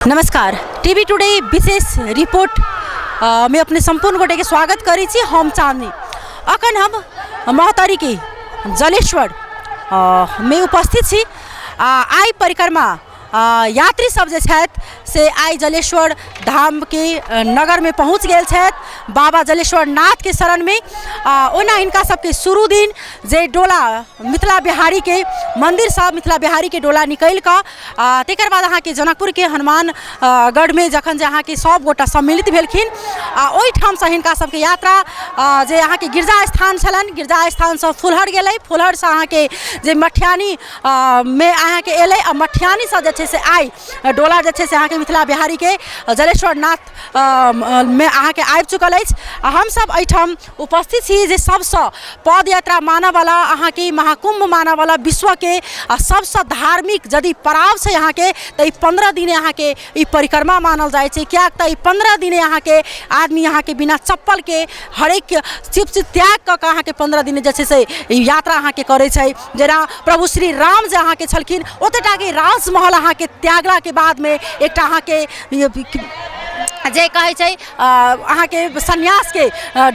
नमस्कार, TV today विशेष report में अपने संपूर्ण गोटे के स्वागत करै छी। हम चांदनी, अखन हम महोत्तरी के जलेश्वर में उपस्थित छी। आइ परिक्रमा यात्री सब जे छथि से आइ जलेश्वर धाम के नगर में पहुँच गेल छथि बाबा जलेश्वर नाथ के शरण में। ओना हिनका सबके शुरू दिन जे डोला मिथिला बिहारी के मंदिरसँ मिथिला बिहारी के डोला निकलि कऽ आ तकर बाद अहाँके जनकपुरके हनुमान गढ़मे जखन जे अहाँके सभ गोटा सम्मिलित भेलखिन आ ओहिठामसँ हिनका सभके यात्रा जे अहाँके गिरजा स्थान छलनि, गिरजा स्थानसँ फुलहर गेलै, फुलहरसँ अहाँके जे मठियानी मे अहाँके एलै आ मठियानीसँ जे छै से आइ डोला जे छै से अहाँके मिथिला बिहारीके जलेश्वर नाथ मे अहाँके आबि चुकल अछि। आ हमसभ एहिठाम उपस्थित छी जे सबसँ पदयात्रा मानऽवला अहाँके महाकुम्भ मानऽवला विश्वके आ सबसँ धार्मिक यदि पड़ाव छै अहाँके तऽ ई 15 दिने अहाँके ई परिक्रमा मानल जाइ छै। किएक तऽ ई 15 दिने अहाँके आदमी अहाँके बिना चप्पलके हरेक चिप्स त्याग कऽ कऽ अहाँके 15 दिने जे छै से ई यात्रा अहाँके करै छै। जेना प्रभु श्री राम जे अहाँके छलखिन ओतेक टाके राजमहल अहाँके त्यागलाके बादमे एकटा अहाँके जे कहै छै अहाँके सन्यासके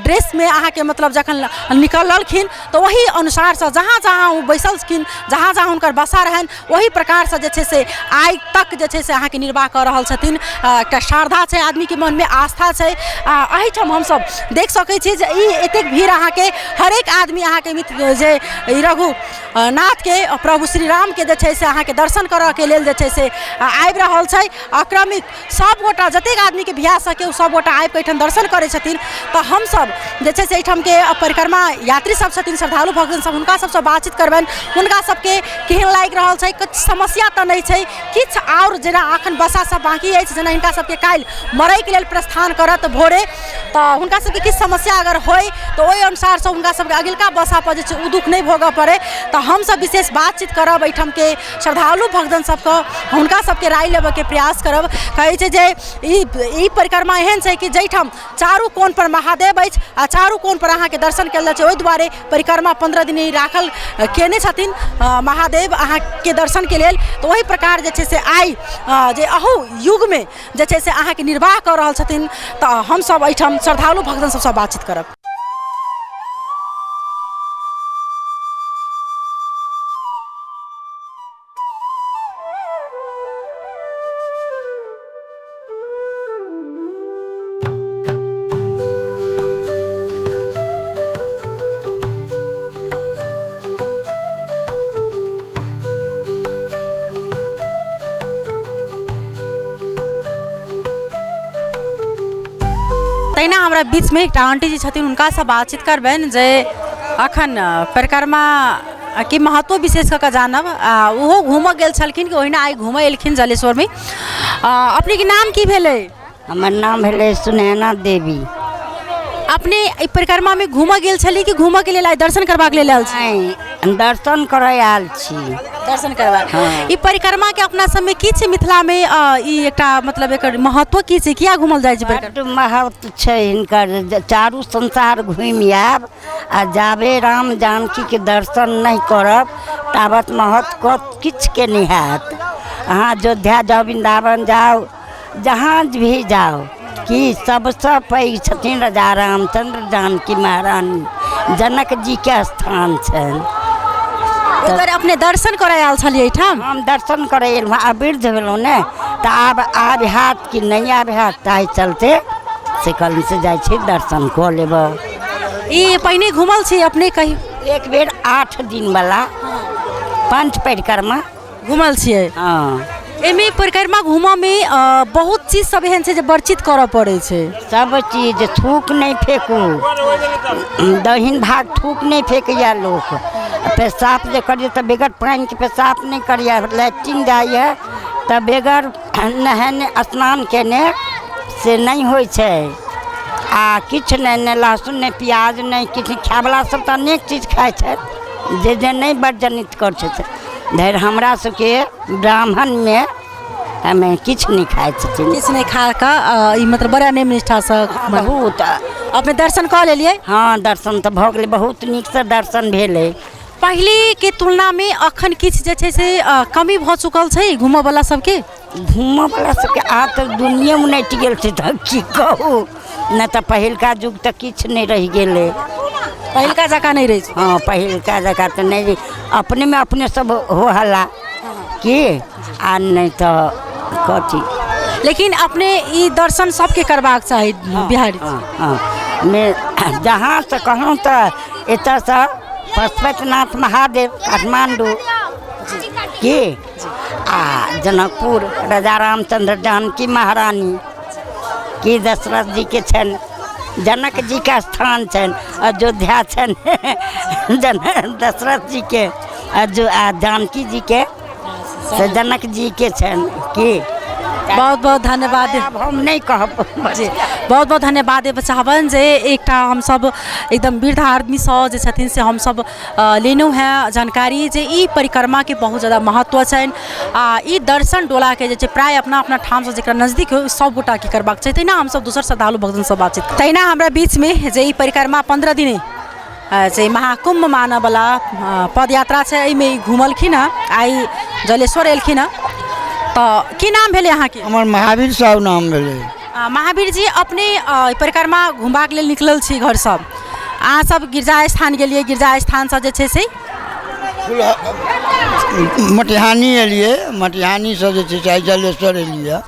ड्रेसमे अहाँके मतलब जखन निकललखिन तऽ ओही अनुसारसँ जहाँ जहाँ ओ बैसलखिन, जहाँ जहाँ हुनकर बसा रहनि, ओही प्रकारसँ जे छै से आइ तक जे छै से अहाँके निर्वाह कऽ रहल छथिन। एकटा श्रद्धा छै आदमीके मनमे, आस्था छै। आ एहिठाम हमसभ देख सकै छी जे ई एतेक भीड़ अहाँके हरेक आदमी अहाँके जे ई रघु नाथके प्रभु श्री रामके जे छै से अहाँके दर्शन करऽके लेल जे छै से आबि रहल छै। अक्रमिक सभगोटा जतेक आदमीके भए सकै ओ सभगोटा आबिकऽ एहिठाम दर्शन करै छथिन। तऽ हमसभ जे छै से एहिठामके परिक्रमा यात्री सब छथिन, श्रद्धालु भक्तजन सब, हुनका सबसँ बातचीत करबनि, हुनका सबके केहन लागि रहल छै, किछु समस्या तऽ नहि छै किछु आओर। जेना एखन बसा सब बाँकी अछि, जेना हिनका सबके काल्हि मरैके लेल प्रस्थान करत भोरे, तऽ हुनका सबके किछु समस्या अगर होइ तऽ ओहि अनुसारसँ हुनका सबके अगिलका बसापर जे छै ओ दुःख नहि भोगऽ पड़ै। तऽ हमसभ विशेष बातचीत करब एहिठामके श्रद्धालु भक्तजन सबके, हुनका सबके राय लेबऽके प्रयास करब। कहै छै जे ई परिक्रमा एहन छै कि जाहिठाम चारू कोणपर महादेव अछि आ चारू कोणपर अहाँके दर्शन कयल जाइ छै, ओहि दुआरे परिक्रमा 15 दिन ई राखल केने छथिन महादेव अहाँके दर्शनके लेल। तऽ ओहि प्रकार जे छै से आइ जे अहू युगमे जे छै से अहाँके निर्वाह कऽ रहल छथिन। तऽ हमसब एहिठाम श्रद्धालु भक्तजन सबसँ बातचीत करब। तहिना हमरा बीचमे एकटा आंटी जी छथिन, हुनकासँ बातचीत करबनि जे अखन परिक्रमा के महत्व विशेष कऽ कऽ जानब। आ ओहो घूमऽ गेल छलखिन कि ओहिना आइ घूमऽ एलखिन जलेश्वरमे। अपनेके नाम की भेलै? हमर नाम भेलै सुनैना देवी। अपने एहि परिक्रमामे घूमऽ गेल छली कि घूमऽके लेल आइ दर्शन करबाक लेल आयल छी? नहि, हम दर्शन करय आयल छी। दर्शन करबाक। हँ। ई परिक्रमाके अपना सबमे की छै मिथिलामे, ई एकटा मतलब एकर महत्व की छै, किया घूमल जाइ छै परिक्रमा? बड्ड महत्व छै हिनकर। चारू संसार घुमि आयब आ जाबे राम जानकीके दर्शन नहि करब ताबत महत्व किछुके नहि हैत। अहाँ अयोध्या जाउ, वृन्दावन जाउ, जहाँ भी जाउ, कि सबसँ पैघ छथिन राजा रामचन्द्र जानकी महारानी, जनक जीके स्थान छनि। ओहि दुआरे अपने दर्शन करय आयल छलियै एहिठाम? हम दर्शन करय एलहुँ। आब वृद्ध भेलहुँ ने, तऽ आब आब हैत कि नहि आब हैत, ताहि चलते से कहलहुँ से जाइ छी दर्शन कऽ लेबै। ई पहिने घूमल छी अपने कही? एक बेर 8 दिनवला पंच परिक्रमा घूमल छियै। हँ। एहिमे परिक्रमा घूमऽमे बहुत चीज सब एहन छै जे वर्जित करऽ पड़ै छै। सब चीज, थूक नहि फेकू, दहिन भाग थूक नहि फेकैए लोक। पेशाब जे करियै तऽ बगैर पानिके पेशाब नहि करियै। लैट्रिन जाइए तऽ बगैर नहेने स्नान केने से नहि होइ छै। आ किछु नहि, नहि लहसुन, नहि प्याज, नहि किछु। खायवला सब तऽ अनेक चीज खाइ छथि, जे जे नहि वर्जनित करै छथि। धरि हमरा सबके ब्राह्मणमे हमे किछु नहि खाइ छथिन। किछु नहि खा कऽ ई मतलब बड़ा नियम निष्ठासँ बहुत। अपने दर्शन कऽ लेलियै? हँ, दर्शन तऽ भऽ गेलै, बहुत नीकसँ दर्शन भेलै। पहिलेके तुलनामे अखन किछु जे छै से कमी भऽ चुकल छै घूमऽवला सबके? घूमऽवला सबके आब तऽ दुनिये उनटि गेल छै तऽ की कहू, नहि तऽ पहिलका युग तऽ किछु नहि रहि गेलै। पहिलका जकाँ नहि रहै छै। हँ, पहिलका जकाँ तऽ नहि, अपनेमे अपने सब हो हल्ला की, आ नहि तऽ कथी। लेकिन अपने ई दर्शन सबके करबाक चाही बिहारी। हँ हँ, मे जहाँसँ कहलहुँ तऽ एतऽसँ पशुपतिनाथ महादेव काठमाण्डू की, आ जनकपुर राजा रामचन्द्र जानकी महारानी की, दशरथ जीके छनि, जनक जीके स्थान छनि, अयोध्या छनि जन दशरथ जीके, अजो आ जानकी जीके से जनक जीके छनि की। बहुत बहुत धन्यवाद। आब हम नहि कहब जी, बहुत बहुत धन्यवाद देबऽ चाहबनि जे एकटा हमसब एकदम वृद्ध आदमीसँ जे छथिन से हमसब लेलहुँ हेँ जानकारी जे ई परिक्रमाके बहुत जादा महत्व छनि आ ई दर्शन डोलाके जे छै प्राय अपना अपना ठामसँ जकरा नजदीक होइ सब गोटाके करबाक छै। तहिना हमसब दोसर श्रद्धालु भक्तजनसँ बातचीत। तहिना हमरा बीचमे जे ई परिक्रमा 15 दिन जे महाकुम्भ मानऽवला पदयात्रा छै, एहिमे ई घुमलखिन हँ, आइ जलेश्वर एलखिन हँ। तऽ की नाम भेलै अहाँके? हमर महावीर साहु नाम भेलै। महावीर जी, अपने परिक्रमा घुमबाक लेल निकलल छी घरसँ, अहाँ सब गिरजा स्थान गेलियै, गिरजा स्थानसँ जे छै से मटिहानी एलियै, मटिहानीसँ जे छै से आइ जलेश्वर एलियै।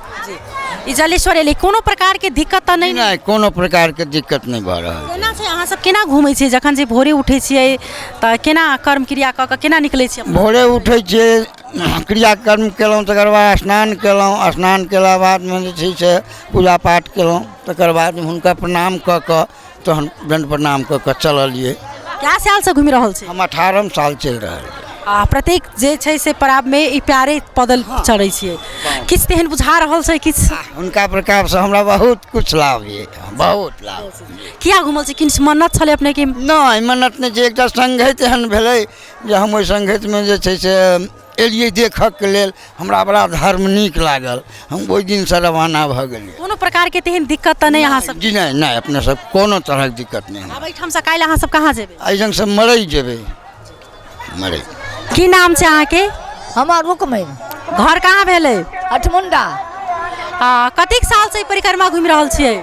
ई जलेश्वर एलियै, कोनो प्रकारके दिक्कत तऽ नहि? नहि, कोनो प्रकारके दिक्कत नहि भऽ रहल। केना छै अहाँ सब केना घुमै छियै? जखन जे भोरे उठै छियै तऽ केना कर्म क्रिया कऽ कऽ केना निकलै छियै? भोरे उठै छियै, क्रियाकर्म केलहुँ, तकर बाद स्नान केलहुँ, स्नान केला बादमे जे छै से पूजा पाठ केलहुँ, तकर बाद हुनका प्रणाम कऽ कऽ तहन दण्ड प्रणाम कऽ कऽ चललियै। कए सालसँ घुमि रहल छी? हम 18 साल चलि रहल छी। आ प्रत्येक जे छै से पड़ावमे ई प्यारे पदल चढ़ै छियै, किछु तेहन बुझा रहल छै किछु? हुनका प्रकारसँ हमरा बहुत किछु लाभ यऽ, बहुत लाभ। किया घुमल छी? किछु मन्नत छलै अपनेके? नहि, मन्नत नहि छै, एकटा सङ्गत एहन भेलै जे हम ओहि सङ्गतमे जे छै से एलियै देखऽके लेल, हमरा बड़ा धर्म नीक लागल, हम ओहि दिनसँ रवाना भऽ गेलियै। कोनो प्रकारके तेहन दिक्कत तऽ नहि अहाँ सब? जी नहि, नहि, अपने सब कोनो तरहक दिक्कत नहि। आब एहिठामसँ काल्हि अहाँ सब कहाँ जेबै? एहिठामसँ मरई जेबै, मरई। की नाम छै अहाँके? हमर रुकमैन। घर कहाँ भेलै? अठमुंडा। आ कतेक सालसँ ई परिक्रमा घुमि रहल छियै?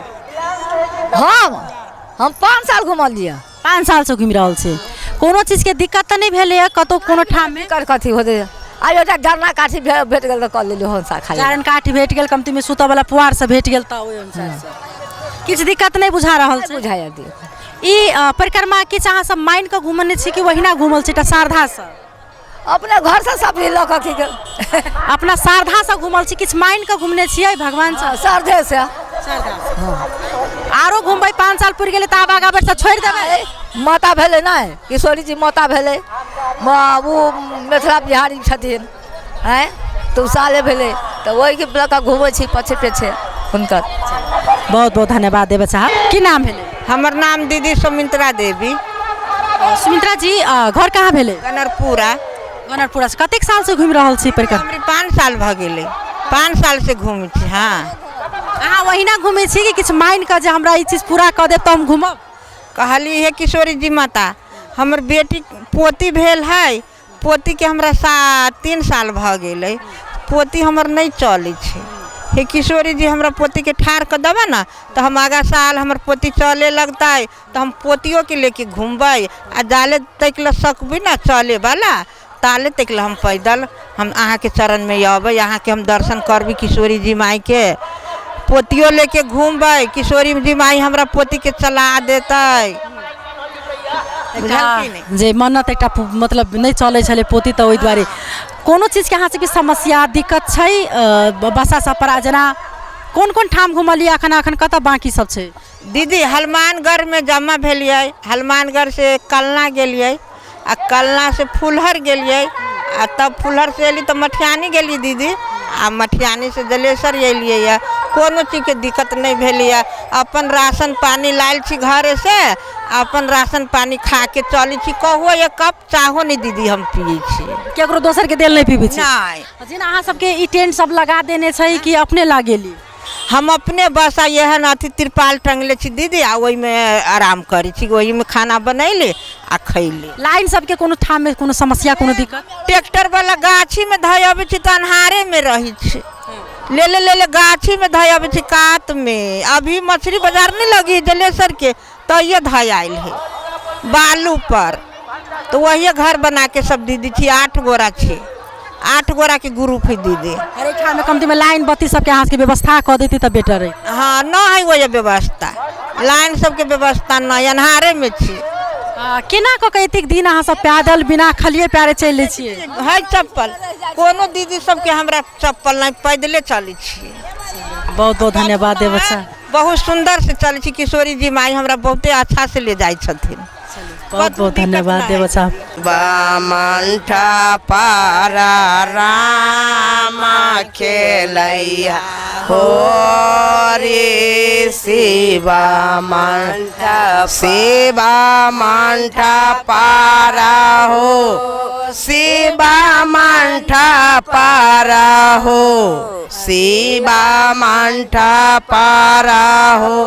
हम 5 साल घुमलियै। 5 सालसँ घुमि रहल छियै। कोनो चीजके दिक्कत तऽ नहि भेलैए कतहु कोनो ठाममे? दिक्कत कथी होतै? आइ एकटा जरना काठी भेट गेल तऽ कऽ लेलियै हंसा खाली। जारन काठी भेट गेल, कमतीमे सुतऽवला पुआर सब भेट गेल, तऽ ओहि अनुसारसँ किछु दिक्कत नहि बुझा रहल छै? बुझाइए दिक्कत। ई परिक्रमा किछु अहाँ सब मानि कऽ घुमने छी कि ओहिना घुमल छी एकटा श्रद्धासँ? अपने घरसँ सब चीज लऽ कऽ की अपना श्रद्धासँ घुमल छी, किछु मानि कऽ घुमने छियै भगवानसँ? श्रद्धेसँ। आरो घुमबै? 5 साल पुरि गेलै तऽ आब आगाँ बढ़ि तऽ छोड़ि देबै? माता भेलै नहि, किशोरी जी माता भेलै, ओ मिथिला बिहारी छथिन, आँय तऽ ओ साले भेलै तऽ ओहिके लऽ कऽ घुमै छी पछे पछे हुनकर। बहुत बहुत धन्यवाद देबऽ चाहब। की नाम भेलै? हमर नाम दीदी सुमित्रा देवी। सुमित्रा जी, घर कहाँ भेलै? गनरपुरा। गनरपुरा से कतेक साल से घुमि रहल छी परिक्रमा? हमरे 5 साल भऽ गेलै, 5 साल से घुमै छी। हाँ। अहाँ ओहिना घुमै छी कि किछु मानि कऽ जे हमरा ई चीज पूरा कऽ देब तऽ हम घुमब? कहली हे किशोरी जी माता, हमर बेटी पोती भेल है, पोतीके हमरा 3 साल भऽ गेलै, पोती हमर नहि चलै छै। हे किशोरी जी, हमरा पोतीके ठाढ़ कऽ देबै ने तऽ हम आगाँ साल हमर पोती चले लगतै तऽ हम पोतियोके लेके घुमबै, आ जाले तक लए सकबै ने चलेवला ताले तक लए हम पैदल हम अहाँके चरणमे अबै, अहाँके हम दर्शन करबै किशोरी जी माइके, पोतियो लेके घुमबै, किशोरी जी माइ हमरा पोतीके चला देतै। जे मन्नत एकटा मतलब नहि चलै छलै पोती तऽ ओहि दुआरे कोनो चीजके अहाँ सबके समस्या दिक्कत छै बसा सब पर? जेना कोन कोन ठाम घुमलियै अखन, अखन कतऽ बाँकी सब छै? दीदी हनुमानगढ़मे जमा भेलियै, हनुमानगढ़सँ कलना गेलियै, आ कलनासँ फुलहर गेलियै, आ तब फुलहरसँ एली तऽ मठियानी गेलियै दीदी, आ मठियानीसँ जलेसर एलियै यऽ। कोनो चीजके दिक्कत नहि भेलैए। अपन राशन पानी लायल छी घरेसँ, अपन राशन पानी खाके चलै छी। कहुओ एक कप चाहो नहि दीदी हम पियै छी। केकरो दोसरके देल नहि पीबै छी? नहि। जेना अहाँ सबके ई टेंट सब लगा देने छै कि अपने लागेली? हम अपने बस एहन अथी तिरपाल टंगले छी दीदी, आ ओहिमे आराम करै छी, ओहिमे खाना बनैली आ खैली। लाइन सबके कोनो ठाममे कोनो समस्या कोनो दिक्कत? ट्रैक्टर वाला गाछीमे धऽ अबै छी तऽ अन्हारेमे रहै छी। ले ले ले ले गाछीमे धऽ अबै छै कातमे। अभी मछली बाजार नहि लगी जलेसरके, तैयो धऽ आयल है बालूपर। तऽ वही घर बनाके सब दीदी छी, 8 गोरा छी, 8 गोराके ग्रुप है दीदी। हरेक ठाममे कमतीमे लाइन बत्ती सबके अहाँ सबके व्यवस्था कऽ देती तऽ बेटर है। हँ, न है ओहि व्यवस्था, लाइन सबके व्यवस्था नहि, अन्हारेमे छी। केना कऽ के एतेक दिन अहाँ सब पैदल बिना खलिए प्यारे चलि लै छियै? है चप्पल, कोनो दीदी सबके हमरा चप्पल नहि, पैदले चलै छियै। बहुत बहुत धन्यवाद देव बच्चा। बहुत सुन्दर से चलै छी। किशोरी जी माई हमरा बहुते अच्छा से ले जाइ छथिन। बहुत बहुत धन्यवाद देव साहब। बामंठा पारा राम खेलैया हो रे शिवा मंठा, शिवा मंठा पारा हो, शिवा मंठा पारा हो, शिवा मंठा पारा हो,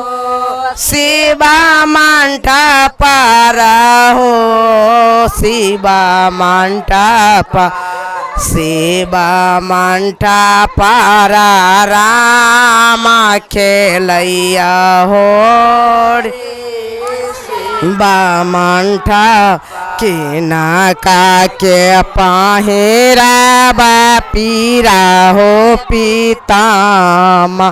शिवा मंठा पारा हो, शिवा मंठा पा, शिवा मंठा पारा राम खेलैया हो बामंठा केना का के पाहेरा बा पीरा हो पीतामा,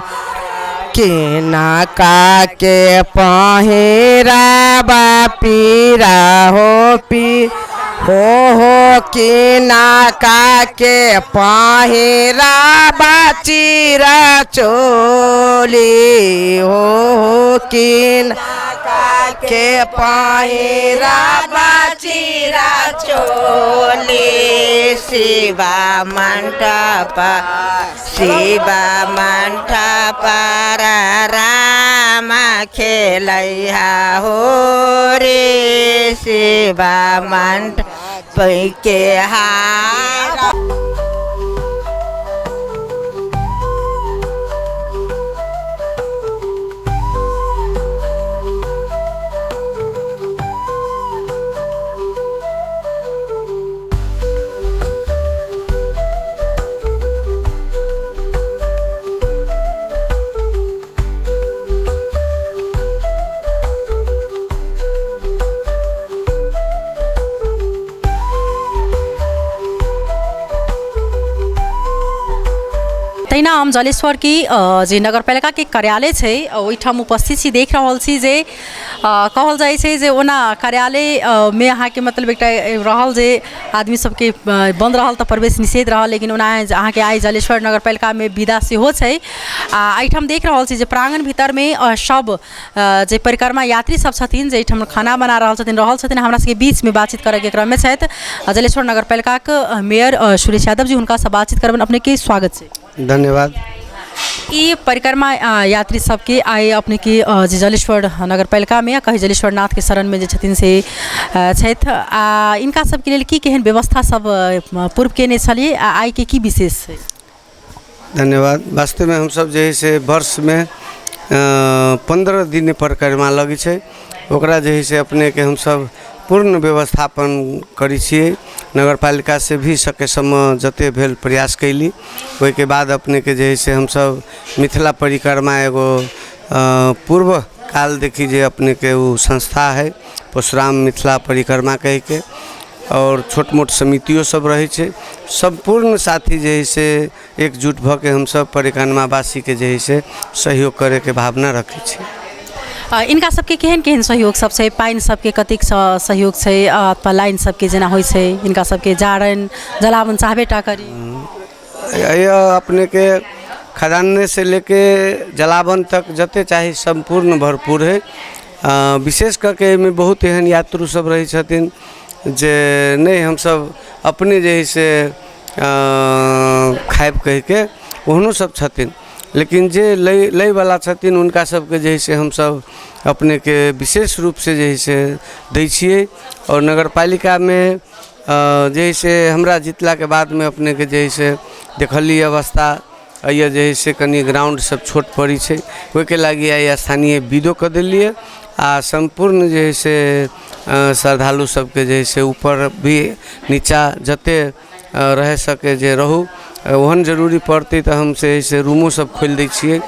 केना का के पाहेरा बा पीरा हो पी हो हो, केना का के पाहेरा बा चीरा चोली हो हो, केना का के पाहेरा बा चीरा चोली। शिवा मंडप, शिवा मंडप राम खेलैया हो रे शिवा मंडप के हार। तहिना हम जलेश्वर की जे नगरपालिका के कार्यालय छै ओहिठाम उपस्थित छी। देख रहल छी जे कहल जाइ छै जे ओना कार्यालय में अहाँके मतलब एकटा रहल जे आदमी सबके बंद रहल तऽ प्रवेश निषेध रहल, लेकिन ओना अहाँके आइ जलेश्वर नगरपालिका में विदा सेहो छै। आ एहिठाम देख रहल छी जे प्रांगण भीतरमे सब जे परिक्रमा यात्री सब छथिन जे एहिठाम खाना बना रहल छथिन रहल छथिन, हमरा सबके बीचमे बातचीत करैके क्रममे छथि जलेश्वर नगरपालिकाके मेयर सुरेश यादव जी, हुनकासँ बातचीत करबनि। अपनेके स्वागत छै। धन्यवाद। ई परिक्रमा यात्री सबके आइ अपने के जे जलेश्वर नगरपालिका में कही जलेश्वर नाथ के शरण में जे छथिन से छथि, आ इनका सबके लेल की केहन व्यवस्था सब पूर्व केने छलियै आ आइ के की विशेष छै? धन्यवाद। वास्तव में हमसब जे है से वर्ष में 15 दिन परिक्रमा लगै छै, ओकरा जे है से अपने के हमसब पूर्ण व्यवस्थापन करै छियै। नगरपालिका से भी सके समय जते भेल प्रयास कैली। ओहिके बाद अपने के जे है से हमसब मिथिला परिक्रमा एगो पूर्व काल देखी जे अपने के वो संस्था है परशुराम मिथिला परिक्रमा कहिके, और छोट मोट समितियों सब रहै छै। सम्पूर्ण साथी जे है से एकजुट भऽ के हमसब परिक्रमावासी के जे है से सहयोग करैके भावना रखै छी। इनका सबके केहन केहन सहयोग सब छै? पानि सबके कतेक सहयोग छै अथवा लाइन सबके जेना होइ छै, इनका सबके जारनि जलावन चाहबे टा करी? अपने के खदाने से लेके जलावन तक जते चाही सम्पूर्ण भरपूर है। विशेष करके एहिमे बहुत एहन यात्रु सब रहै छथिन जे नहि हमसब अपने जे है से खायब कहिके ओहनो सब छथिन, लेकिन जे लैवला छथिन हुनका सबके जे है से हमसब अपने के विशेष रूप से जे है से दै छियै। और नगरपालिकामे जे है से हमरा जितलाके बादमे अपने के जे है से देखलियै अवस्था अइए जे है से कनि ग्राउंड सब छोट पड़ै छै, ओहिके लागि आइ स्थानीय विदो कऽ देलियै आ सम्पूर्ण जे है से श्रद्धालु सबके जे है से ऊपर भी नीचा जते रह सके जे रहू ओहन जरूरी पड़तै तऽ हम से से रूमो सब खोलि दै छियै।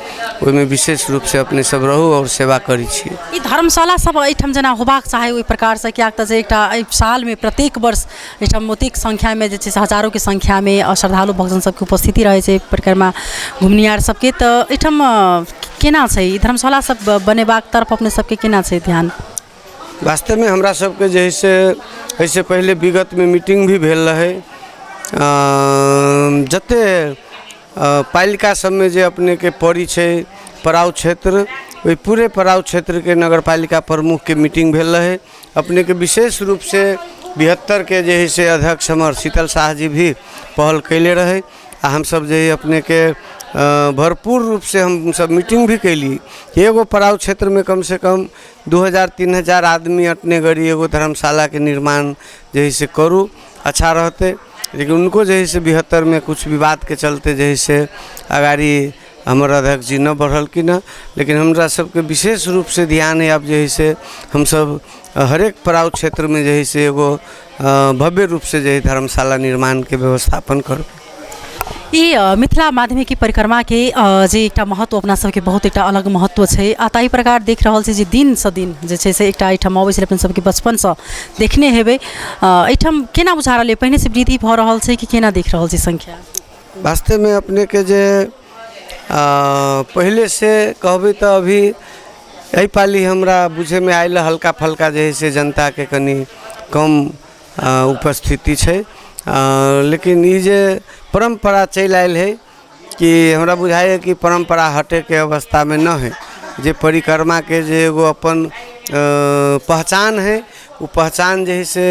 ओहिमे विशेष रूपसँ अपने सब रहू आओर सेवा करै छियै। ई धर्मशाला सब एहिठाम जेना होबाक चाही ओहि प्रकारसँ, किएक तऽ जे एकटा एहि सालमे प्रत्येक वर्ष एहिठाम ओतेक संख्यामे जे छै से हजारोके संख्यामे श्रद्धालु भक्तजन सबके उपस्थिति रहै छै परिक्रमा घुमनिहार सबके, तऽ एहिठाम केना छै ई धर्मशाला सब बनेबाक तरफ अपने सबके केना छै ध्यान? वास्तवमे हमरा सबके जे हइ से एहिसँ पहिले विगतमे मीटिंग भी भेल रहै। जतेक पालिका सबमे जे अपनेके पड़ै छै पड़ाव क्षेत्र, ओहि पूरे पड़ाव क्षेत्रके नगरपालिका प्रमुखके मीटिंग भेल रहै। अपनेके विशेष रूपसँ 72के जे हइ से अध्यक्ष हमर शीतल साह जी भी पहल कयले रहै आ हमसब जे हइ अपनेके भरपूर रूपसँ हमसब मीटिंग भी कयली। एगो पड़ाव क्षेत्रमे कमसँ कम 2000 3000 आदमी अटने गरी एगो धर्मशालाके निर्माण जे हइ से करू, अच्छा रहतै। लेकिन उनको जे हइ से 72में कुछ विवादके चलते जे हइ से अगाड़ी हमर अध्यक्ष जी न बढ़लखिन हँ। लेकिन हमरा सबके विशेष रूपसँ ध्यान हइ, आब जे हइ से हमसब हरेक पड़ाव क्षेत्रमे जे हइ से एगो भव्य रूपसँ जे हइ धर्मशाला निर्माणके व्यवस्थापन करबै। ई मिथिला माध्यमिकी परिक्रमाके जे एकटा महत्व अपना सबके बहुत एकटा अलग महत्व छै आ ताहि प्रकार देख रहल छी जे दिनसँ दिन जे छै से एकटा एहिठाम अबै छलै, अपन सबके बचपनसँ देखने हेबै। एहिठाम केना बुझा रहल अइ, पहिनेसँ वृद्धि भऽ रहल छै कि केना देख रहल छी संख्या? वास्तवमे अपनेके जे पहिलेसँ कहबै तऽ अभी एहि पाली हमरा बुझैमे आयल हल्का फल्का जे हइ से जनताके कनि कम उपस्थिति छै, लेकिन ई जे परम्परा चलि आयल हइ कि हमरा बुझाइए कि परम्परा हटैके अवस्थामे नहि हइ। जे परिक्रमाके जे एगो अपन पहचान हइ, ओ पहचान जे हइ से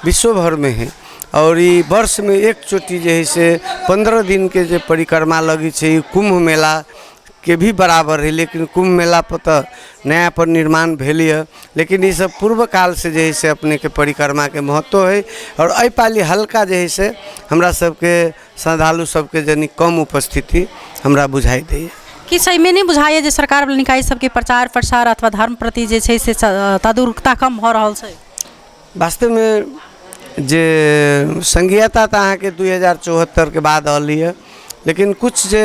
विश्व भरिमे हइ। आओर ई वर्षमे एक चोटी जे हइ से 15 दिनके जे परिक्रमा लगै छै, ई कुम्भ मेलाके भी बराबर हइ। लेकिन कुम्भ मेला पर तऽ नया पर निर्माण भेल यऽ, लेकिन ई सब पूर्व कालसँ जे हइ से अपनेके परिक्रमाके महत्व हइ। आओर एहि पाली हल्का जे हइ से हमरा सबके श्रद्धालु सबके जनी कम उपस्थिति हमरा बुझाइ दैए। किछु एहिमे नहि बुझाइए जे सरकार निकाय सबके प्रचार प्रसार अथवा धर्म प्रति जे छै से तदुरुकता कम भऽ रहल छै? वास्तवमे जे संघीयता तऽ अहाँके 2074के बाद अयलै यऽ, लेकिन कुछ जे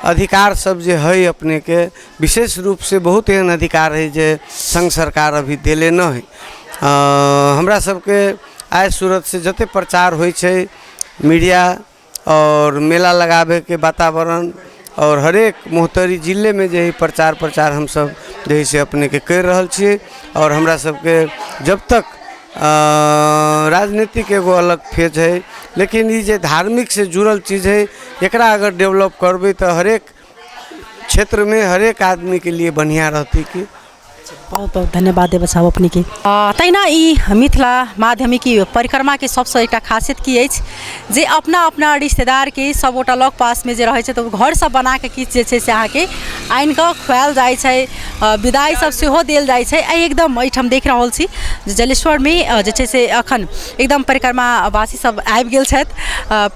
अधिकार सब जे हइ अपनेके विशेष रूपसँ बहुत एहन अधिकार हइ जे संघ सरकार अभी देले नहि हइ। हमरा सबके आय सूरतसँ जतेक प्रचार होइ छै मीडिया आओर मेला लगाबैके वातावरण आओर हरेक महोत्तरी जिलेमे जे हइ प्रचार प्रचार हमसब जे हइ से अपनेके करि रहल छियै। आओर हमरा सबके जब तक राजनीतिक एगो अलग फेज हइ, लेकिन ई जे धार्मिकसँ जुड़ल चीज हइ एकरा अगर डेवलप करबै तऽ हरेक क्षेत्रमे हरेक आदमीके लिए बढ़िआँ रहतै। कि बहुत बहुत धन्यवाद देबै साहब अपनेके। तहिना ई मिथिला माध्यमिकी परिक्रमाके सबसँ एकटा खासियत की अछि जे अपना अपना रिश्तेदारके सबगोटा लग पासमे जे रहै छै तऽ ओ घरसँ बनाकऽ किछु जे छै से अहाँके आनिकऽ खुआएल जाइ छै, विदाइ सब सेहो देल जाइ छै। आ एकदम एहिठाम देख रहल छी जे जलेश्वरमे जे छै से एखन एकदम परिक्रमावासी सब आबि गेल छथि,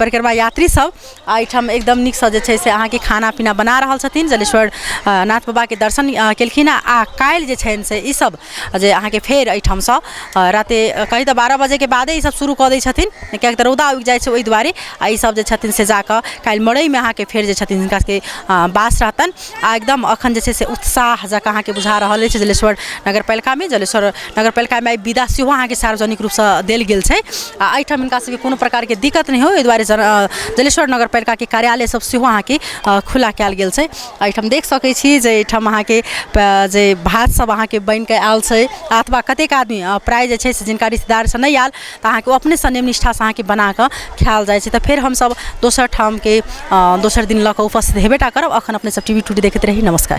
परिक्रमा यात्री सब एहिठाम एकदम नीकसँ जे छै से अहाँके खाना पीना बना रहल छथिन। जलेश्वर नाथ बाबाके दर्शन केलखिन हँ आ काल्हि जे छनि से ईसब जे अहाँके फेर एहिठामसँ राते कही तऽ 12 बजेके बादे ईसब शुरू कऽ दै छथिन, किएकि तऽ रौदा उगि जाइ छै ओहि दुआरे। आ ईसब जे छथिन से जाकऽ काल्हि मड़ैमे अहाँके फेर जे छथिन हिनका सबके बास रहतनि। आ एकदम अखन जे छै से उत्साह जकाँ अहाँके बुझा रहल अछि जलेश्वर नगरपालिकामे। जलेश्वर नगरपालिकामे आइ विदा सेहो अहाँके सार्वजनिक रूपसँ देल गेल छै आ एहिठाम हिनका सबके कोनो प्रकारके दिक्कत नहि हो एहि दुआरे जलेश्वर नगरपालिकाके कार्यालय सब सेहो अहाँके खुला कयल गेल छै। एहिठाम देख सकै छी जे एहिठाम अहाँके जे भात सब अहाँके बनिके आयल छै अथवा कतेक आदमी प्राय जे छै से जिनका रिश्तेदारसँ नहि आयल तऽ अहाँके ओ अपनेसँ नियम निष्ठासँ अहाँके बनाकऽ खायल जाइ छै। तऽ फेर हमसब दोसर ठामके दोसर दिन लऽ कऽ उपस्थित हेबे टा करब। अखन अपने सब टीवी टुडे देखैत रही। नमस्कार।